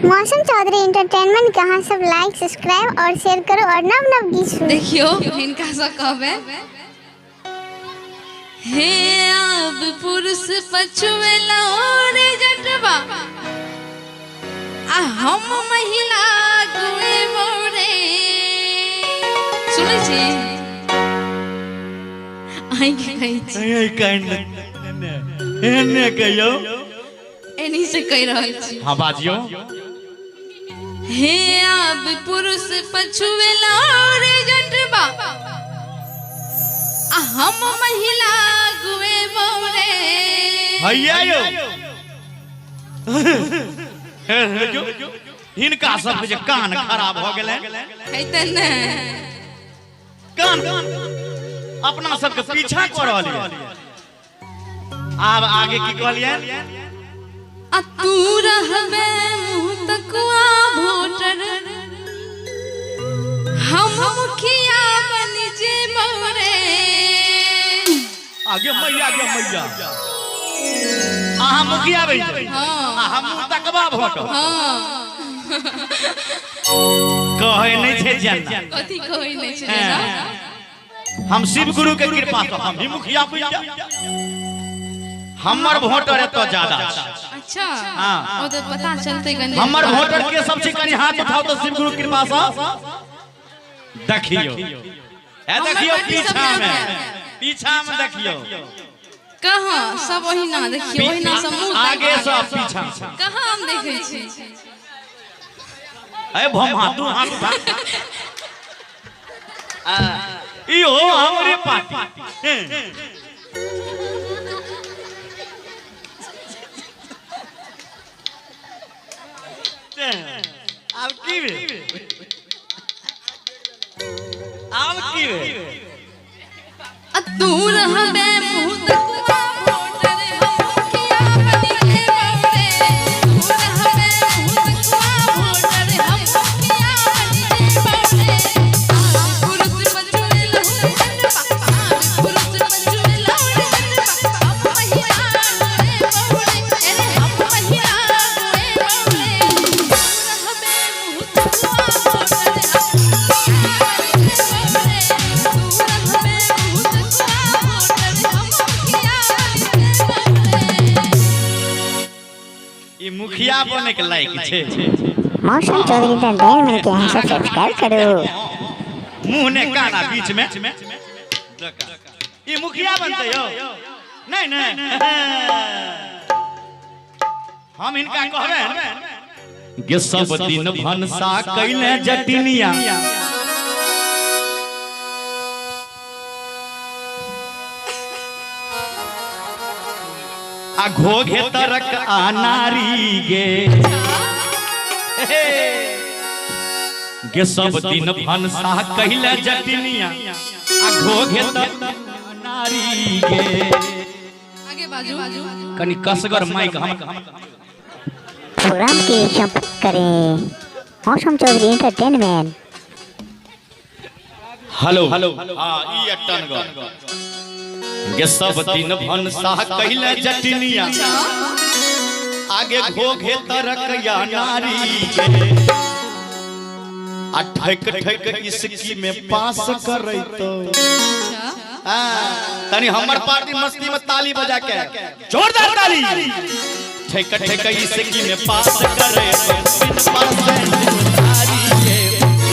मौसम चौधरी एंटरटेनमेंट के अहाँ सब लाइक सब्सक्राइब और शेयर करू और नव नव गीत सुनू। देखियो हिनका से कहबै हे अब पुरुष पछुएला रे जटवा आ हम महिला गुए मोरे। सुनै छी अहीं के कहै छी। एने कहियो। एनी से कहि रहल छी। हाँ बाजियो। हे अब पुरुष पछुएला रे जटवा आ हम महिला गुए मोरे। हैया यो देखियौ हिनका सबके जे कान खराब भऽ गेलै हेतै ने कान अपना सबके पीछा कऽ रहल यऽ। आब आगे की कहलियै? आ तू रहबे मुँह तकुआ भोटर हम मुखिया बनि जेबौ रे। आगे मैया गे मैया, अहाँ मुखिया बनि जेबै। हाँ। आ हम मुँह तकबा भोटर। हाँ। कहै नहि छै जेना। कथी कहै नहि छै जेना? हम शिव गुरु के कृपा से हम ही मुखिया बनि जायब। हमर वोटर एतऽ ज्यादा छै। अच्छा। हाँ। ओ तऽ पता चलतै कनि। हमर वोटर के सब छै, कनि हाथ उठाओ तऽ शिव गुरु कृपा से देखियौ। ए देखियौ हमर पार्टी सब पीछा में, नहि। पीछा में देखियौ। कहाँ सब ओहिना देखियौ, ओहिना सब मुँह आगे ताकि सब पीछा। कहाँ हम देखै छी? ए भम्मा तू हाथ उठा। इहो हमरे पार्टी। आब की भेल? आब की भेल? आ तू रहबे मुँह तकुआ भोटर हम मुखिया बनि जेबौ रे। तू रहबे मुँह तकुआ भोटर हम मुखिया बनि जेबौ रे। आब पुरुष पछुएला रे जटवा, आब पुरुष पछुएला रे जटवा, हम महिला गुएबौ रे। अरे हम महिला गुएबौ रे। तू रहबे मुँह तकुआ भोटर हम मुखिया बनि जेबौ रे। तू रहबे मुँह तकुआ भोटर हम मुखिया बनि जेबौ रे। ई मुखिया बने के लायक छै। मौसम चौधरी एंटरटेनमेंट के अहाँ सब सब्सक्राइब करू। मुंह ने काना बीच में ई मुखिया बनते यौ। नहीं नहीं, हम हिनका कहबै गे सब दिन भनसा कैले जटिनिया, आ घोघे तरक आ नारी गे। गे सब दिन भनसा कैले जटिनिया, आ घोघे तरक आ नारी गे। आगे बाजू। कनि कसगर माइक हम। प्रोग्राम के संपर्क करें मौसम चौधरी एंटरटेनमेंट। Hello hello. हाँ ई अटनगर गे सब दिन भनसा कैले जटिनिया, आगे घोघे तरक या नारी गे। आ ठक ठक इसकी में पास करैत। तनी हमर पार्टी मस्ती में ताली बजा के जोरदार ताली। ठक ठक इसकी में पास करे बिन परसेंट उधारी गे।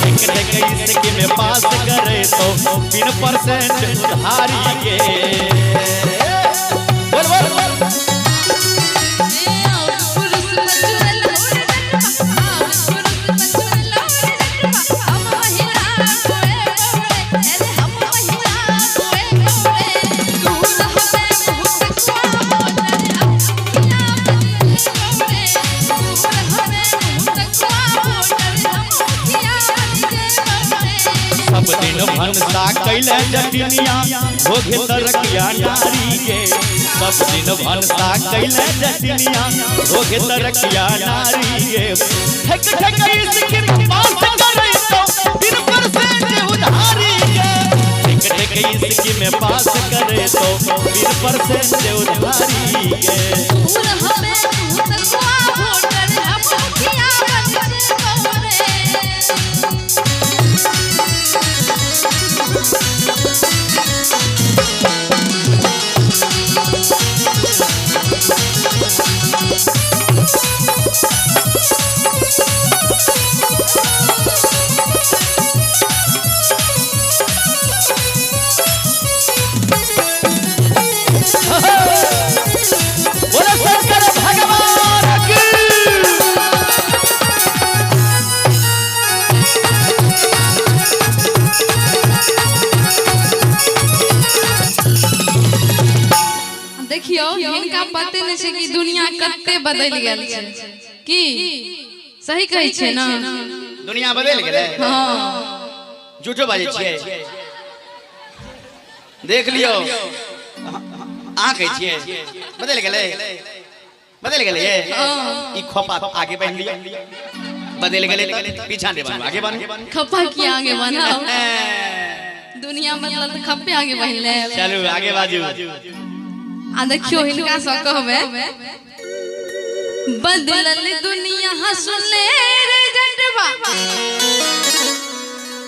ठक ठक इसकी में पास करे तो बिन परसेंट उधारी गे। बोल बोल बोल। हे आब पुरुष पछुएला रे जटवा, आब पुरुष पछुएला रे जटवा, हम महिला गुएबौ रे। अरे हम महिला गुएबौ रे। तू रहबे मुँह तकुआ भोटर हम मुखिया बनि जेबौ रे। तू रहबे मुँह तकुआ भोटर हम मुखिया बनि जेबौ रे। सब दिन भनसा कैले जटिनिया, घोघे तरकिया नारी गे। सब दिन भनसा कैले जटिनिया, घोघे तरकिया नारी गे। ठक ठक इसकी पास करे तो बिन परसेंट उधारी गे। ठक ठक इसकी में पास करे तो बिन परसेंट उधारी गे। तू रहबे मुँह तकुआ भोटर हम मुखिया बनि बदलि गेल छै। की सही कहै छियै ने? दुनिया बदलि गेलै। हँ। झूठो बाजै छियै? देख लियौ, अहाँ कहै छियै बदलि गेलै, बदलि गेलै। ये ई खोपा आगे बान्हि लियौ, बदलि गेलै तऽ पीछा नहि बान्हू, आगे बान्हू। खप्पा की आगे बनाओ, दुनिया बदलल तऽ खप्पे आगे बढ़ि लेब। चलू आगे बाजू। आ देखियौ, हिनका सँ कहबै बदलल दुनिया सुनले रे जटवा,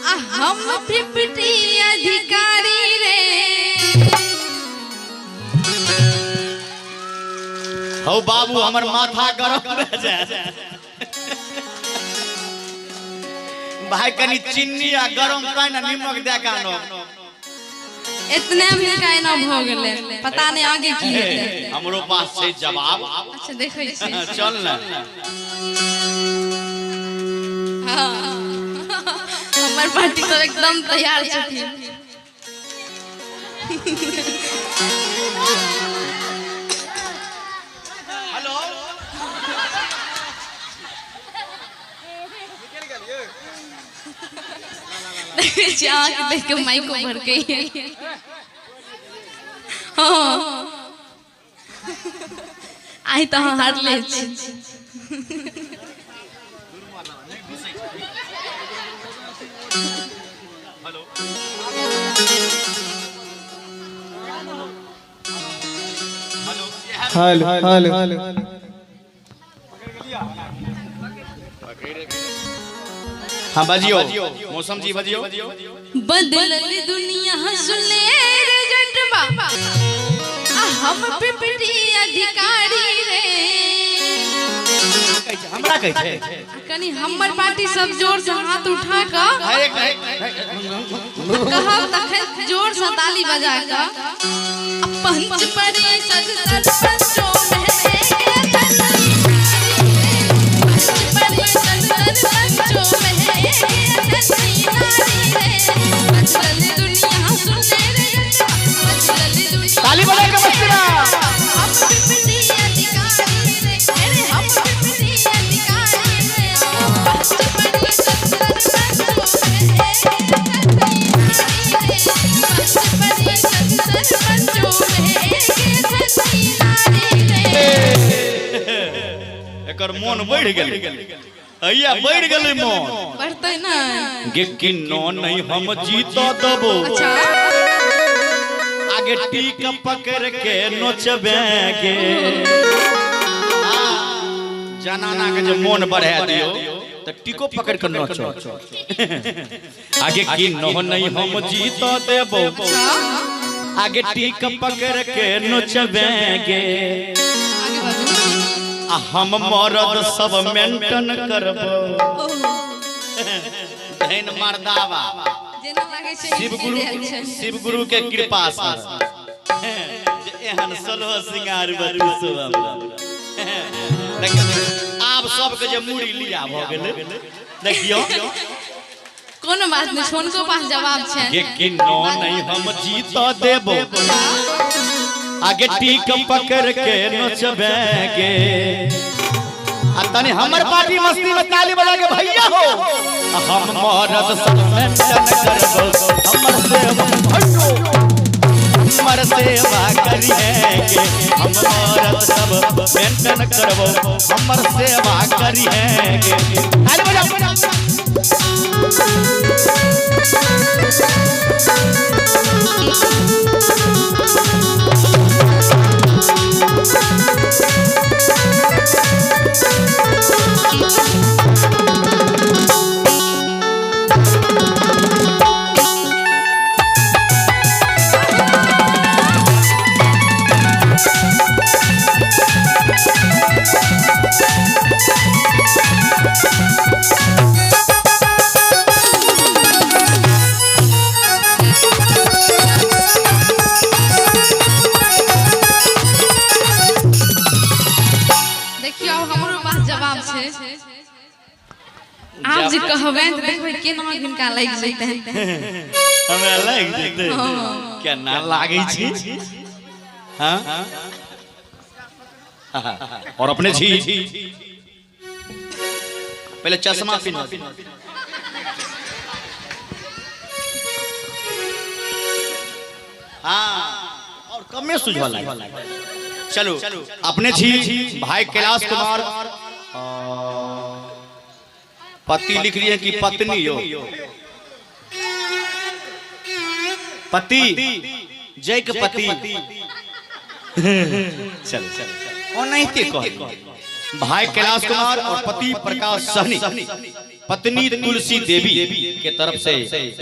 आ हम 50 अधिकारी रे। हौ बाबू, हमर माथा गरम भए जाय भाई, कनि चीनी आ गरम पानि आ नीमक दए के आनो। इतने में हिनका एना भऽ गेलै, पता नहि आगे की हेतै। हमरो पास छै जवाब। अच्छा, देखै छियै। चल ने। हाँ। हमर पार्टी सब एकदम तैयार छथिन। हेलो। देखै छियै, अहाँके देख के माइको भड़कैये। हँ, आइ तऽ अहाँ हारले छी। Hello hello. हाँ, बजियो मौसम जी, बजियो। बदलल दुनिया सुनले रे जटवा, आ हम 50 अधिकारी रे। हमरा कहै छै? कनि हमर पार्टी सब जोर से हाथ उठा कऽ कहब, तखन जोर से ताली बजा कऽ। आ पंच परिषद सरपंचों में एक पंच परिषद सरपंचों में एक नारी रे। बदलल दुनिया सुनले रे जटवा, बदलल दुनिया। ताली बजा के मस्ती में। हम 50 अधिकारी रे, अरे हम 50 अधिकारी रे। पंच परिषद सरपंचों में एक नारी रे। पंच परिषद सरपंचों में एक नारी रे। एकर मोन बढ़ि गेलै, हैया बढ़ि गेलै मोन। बढ़तै ना। गे किन्नो नहीं हम जीत देबो। अच्छा। आगे टीक पकड़ के नोचबे गे। जनाना के जे मोन बढ़ा दियो तऽ टीको पकड़ के नोचो। आगे किन्नो नहीं हम जीत देबो, आगे टीक पकड़ के नोचबे गे। आगे बाजू। आ हम मरद सब मेंटेन करबो धैन मर्दावा। जेना लागै छै। शिव गुरु देल छै। शिव गुरु के कृपा से जे एहन सोलह सिंगार बतू हमरा। देखियौ, आब सबके जे मूड़ी लिया भऽ गेलै, देखियौ। कोनो बात नहि, हुनको पास जवाब छै। गे किन्नो नहीं हम जीत देबो, आगे टीक पकड़ के नोचबे गे। आ तनी हमर पार्टी मस्ती में ताली बजा के भैया हो। हम मरद सब मेंटेन करबो, हमर सेवा भैयो, हमर सेवा करिहे गे। हम मरद सब मेंटेन करबो, हमर सेवा करिहे गे। ताली बजाओ। देखियौ, आब हमरो पास जवाब छै। आब जे कहबै तऽ देखबै केना हिनका लागि जेतै। हमरा लागि जेतै? हँ। केना लागै छै? हाँ। और अपने छी पहले चश्मा पिन्ह। हाँ, और कमे सुझल। चलो, अपने छी भाई कैलाश कुमार, पति लिख रही है कि पत्नी हो? पति, जय के पति। चलो चलो, ओनाहिते कह। भाई कैलाश कुमार और पति प्रकाश सहनी, पत्नी तुलसी देवी के तरफ से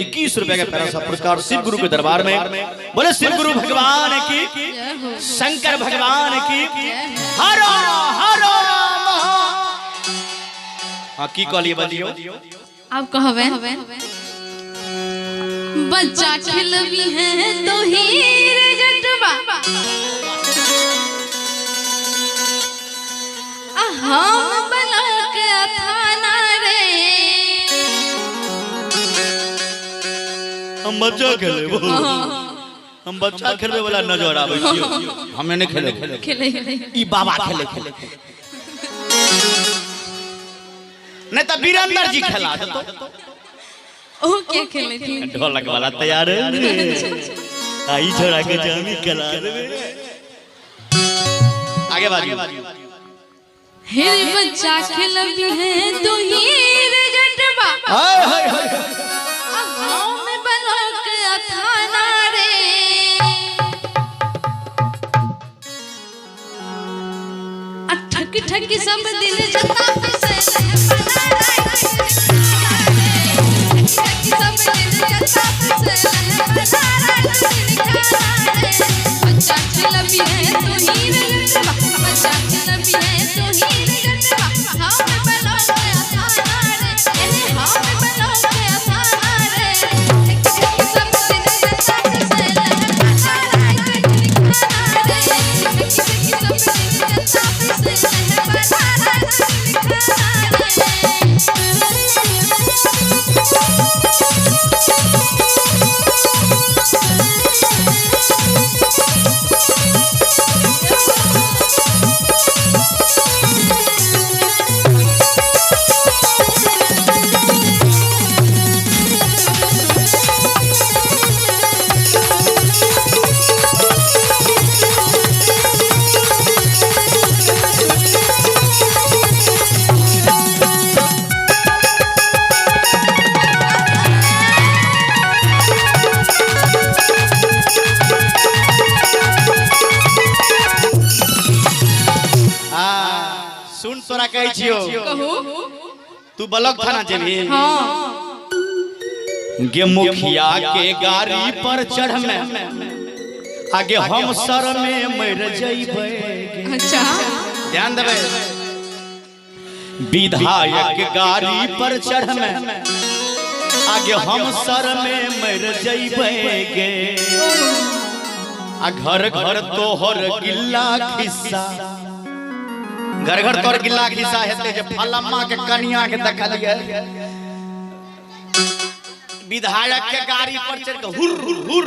21 रुपए का प्यारा सा पुरस्कार शिव गुरु के दरबार में। बोले शिव गुरु भगवान की, शंकर भगवान की, हर हर। हाँ, की कहलिए बजियो? अब कहबे, बच्चा खिलबी है तो हीर जटवा, हम बलक थाना रे। हम बच्चा खेले, हम बच्चा खेलबे वाला नजर आबै छियो। हमें नहीं खेले। खेले। ई बाबा खेले खेले नहीं तो वीरेंद्र जी खेला देतो। ओ के खेले थे? ढोलक वाला तैयार है, आई छोड़ा के जामी खेला देबे। आगे बाजू। हे बच्चा खिलबी है तो हीर जटवा, हाय हाय हाय, हम बलक थाना रे। ठक ठक सब दिल जता से सब दिल जता से बच्चा खिलबी है तो हीर जटवा, बच्चा खिलबी है तो हीर जटवा, हम बलक थाना रे, हम बलक थाना रे। सब दिल जता से हाँ, सुन, तोरा कहै छियो। कहू। तू ब्लॉक थाना जेबही? हाँ। गे मुखिया के गाड़ी पर चढ़ में आगे हम सर में मर जइबै। अच्छा। ध्यान देबै, विधायक गाड़ी पर चढ़ में आगे हम सर में मर जइबै गे। आ घर घर तोहर गिल्ला खिस्सा, घर घर तोहर गिल्ला खिस्सा हेतै जे फलम्मा के कनिया के देखलियै विधायक के गाड़ी पर चढ़ के हुर हुर हुर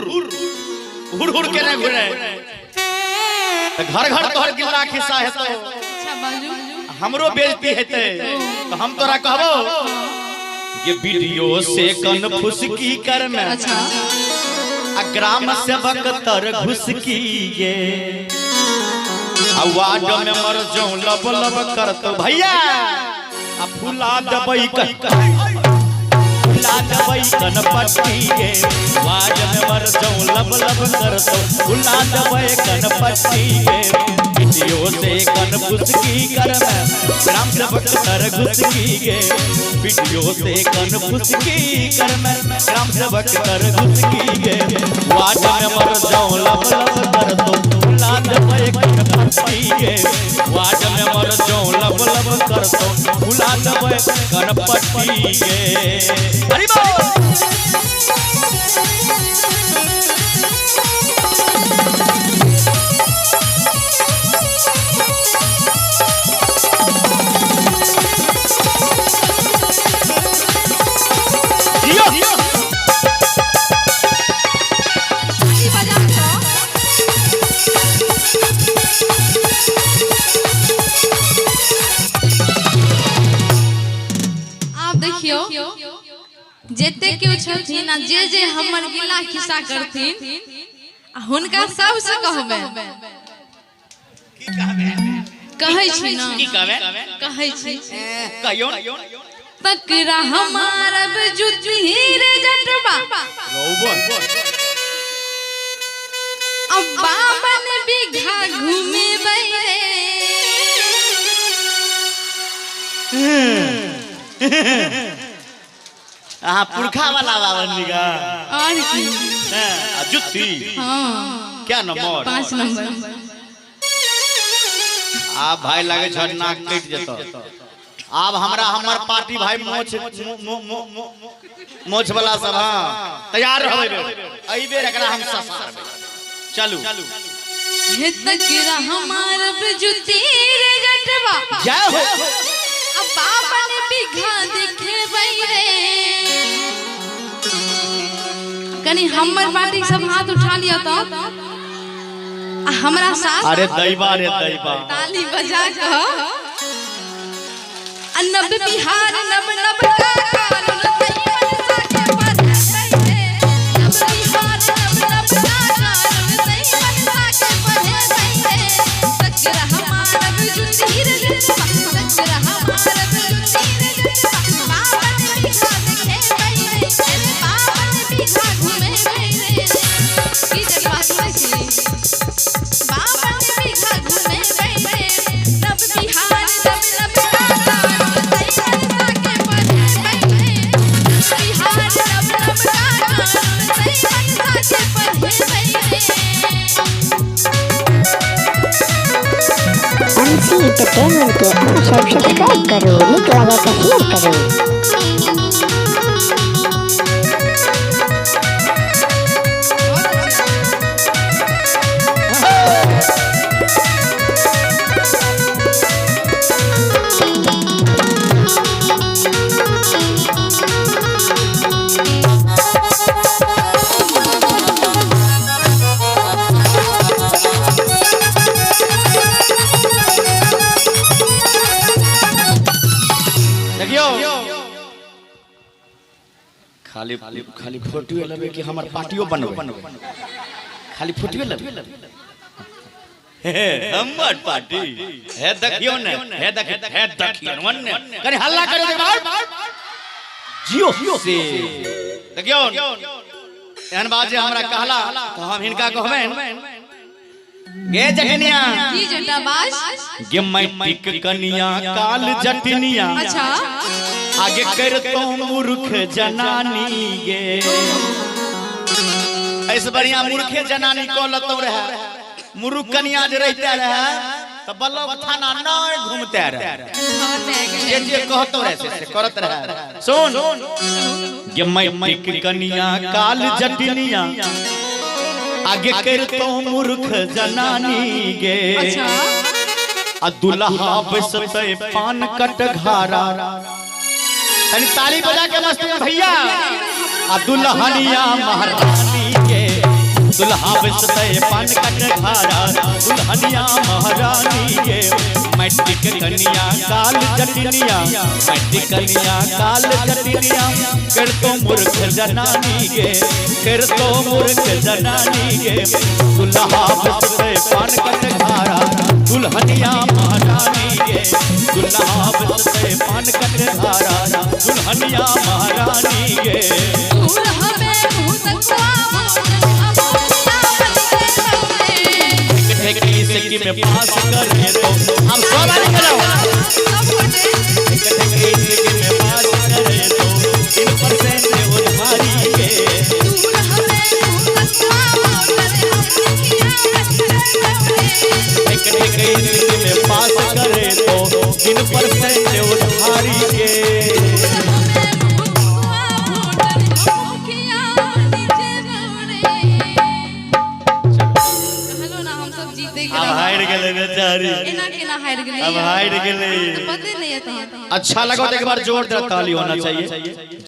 हुर हुर के नहीं घुरे। तऽ घर घर तोहर गिल्ला खिस्सा हेतौ। अच्छा, बाजू। हमरो बेइज्जती हेतै तऽ हम तोरा कहबो ये वीडियो से कन फुसकी कर में आ ग्राम सेवक तर घुसकी गे, आ वार्ड में मर जाऊं लब लब करत भैया, आ फुला दबई फुला दबई कन पट्टी गे। वार्ड में मर जाऊं लब लब करत, फुला दबई कन पट्टी गे। वीडियो से कन फुसकी कर में ग्राम सेवक तर घुसकी गे। वीडियो से कन फुसकी कर में ग्राम सेवक तर घुसकी गे। वार्ड में मर जाऊं लब लब करत, फुला दबई कन पट्टी गे। वार्ड में मर जाऊं लब लब करत, फुला दबई कन पट्टी गे। हरि बोल। जियो। बजा। देखियो, जते केओ छथिन आ जे जे हमर गिला खिस्सा करथिन आ हुनका सबसे कहबै। कहै छी ना? की कहबै? कहै छी। कहियो। तकरा हमारब जुती रे जटवा, अब 52 बीघा घूमेबै रे। अहाँ पुरखा वाला 52 बीघा? और की। आ जुत्ती? हाँ। क्या नंबर? 5 नंबर। आब भाई लागे छ नाक कटि जेतौ। आब हमरा हमर पार्टी भाई मोछ मोछ वाला सब, हाँ, तैयार रहबै। एहि बेर एकरा हम ससारबै। चलू। हे तकरा हमारब जुती रे जटवा, जय हो। अब 52 बीघा देखेबै रे। कनी हमर पार्टी सब हाथ उठा लिया तो आ हमरा साथ। अरे दैबा रे दैबा। ताली बजा कऽ आ नब बिहार नब नब का कानून तई मनसा के पढ़ेबै रे। नब बिहार नब नब का कानून तई मनसा के पढ़ेबै रे। तकरा हमारब जुती रे जटवा, तकरा हमारब जुती रे जटवा, 52 बीघा देखेबै रे, अरे 52 बीघा घुमेबै रे। की जटवा सुनै छी? 52 बीघा घुमेबै रे। नब बिहार नब नब का कानून तई मनसा के पढ़ेबै रे। बिहार नब नब का कानून तई मनसा के पढ़ेबै रे। एमसी एंटरटेनमेंट के अहाँ सब सब्सक्राइब करू, नीक लगे तऽ शेयर करू। बहुत अच्छा। देखियो, खाली खाली फोटो लेबै कि हमर पार्टियो बनबै? खाली फोटो लेबै? हे हमर पार्टी हे देखियो ने, हे देख, हे देखियो ने, कनी हल्ला करो एक बार जियो से। देखियो, एहन बात जे हमरा कहला तो हम हिनका कहबनि, गे जटनिया। की जटाबाज? गे मैटिक कनिया काल जटनिया। अच्छा। आगे कर तो मूर्ख जनानी गे। ऐसे बढ़िया मूर्खे जनानी को लतौ रहे। मूर्ख कनिया जे रहते रहे तो बल्लभ थाना नहीं घूमते रहे, जे जे कहतो रहे से करत रहे। सुन गे मैटिक कनिया काल जटनिया, आगे कर तो मूर्ख जनानी गे। अच्छा। आ दुल्हा बैसते पान कट घारा, तनी ताली बजा के मस्ती में भैया। आ दुल्हनिया महारानी के, दुल्हा बैसते पान कट घारा, दुल्हनिया महारानी के। मैट्रिक कनिया काल जटनिया, मैट्रिक कनिया काल जटनिया, कर तो मूर्ख जनानी गे, कर तो मूर्ख जनानी गे। दुल्हा बैसते पान कट घारा, दुल्हनिया महारानी गे। दुल्हा बैसते पान कट घारा, दुल्हनिया महारानी गे। तू रहबे मुँह तकवा भोजन हम मुखिया बन जेबै रे। ठेकी से की में पास करे तो हम सब आदमी चलो। सब गोटे। ठेकी से की में पास करे तो 3% उधारी के। तू रहबे मुँह तकवा भोजन हम मुखिया बन जेबै रे। एक ठेकी से की में पास करे तो 3% उधारी के। रहबे मुँह तकवा भोजन हम मुखिया बन जेबै रे। कहलो ना, हम सब जीते अब हार गेलै बेचारी। एना केना हारि गेलै? अब हारि गेलै। तऽ पते नहि ये तहन। अच्छा लगा तो एक बार जोरदार ताली होना चाहिए।